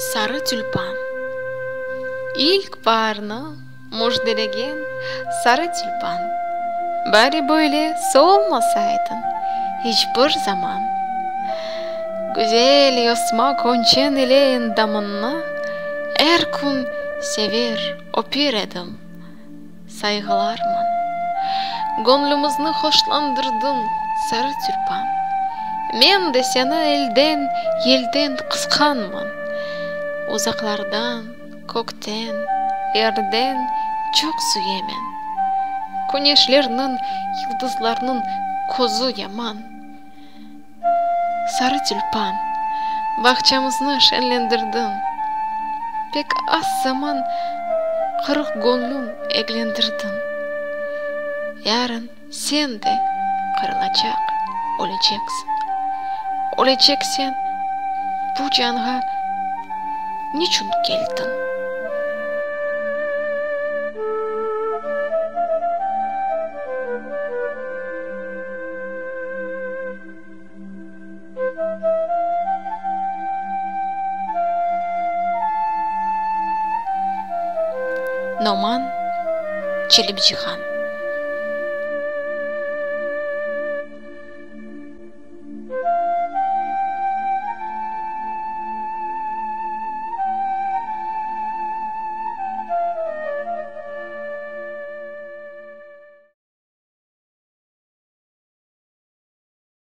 Sarı tülpan. İlk baarni müjdelegen sarı tülpan, Bari böyle solmasaydıñ iç bir zaman. Güzel yosma könçeñ ile endamıñnı Er kün sever, öper edim, sayğılarman. Göñlümizni hoşlandırdıñ, sarı tülpan, Men de seni elden, yelden qısqanman. Uzaqlardan, kökten, yerden çoq süyemen. Küneşlerniñ, yıldızlarnıñ közü yaman. Sarı tülpan, bağçamıznı şeñlendirdiñ, Pek az zaman qırıq göñlüm eglendirdiñ. Yarın sen de qırılacaq, öleceksiñ. Öleceksen, bu canğa niçün keldiñ? Noman Çelebicihan.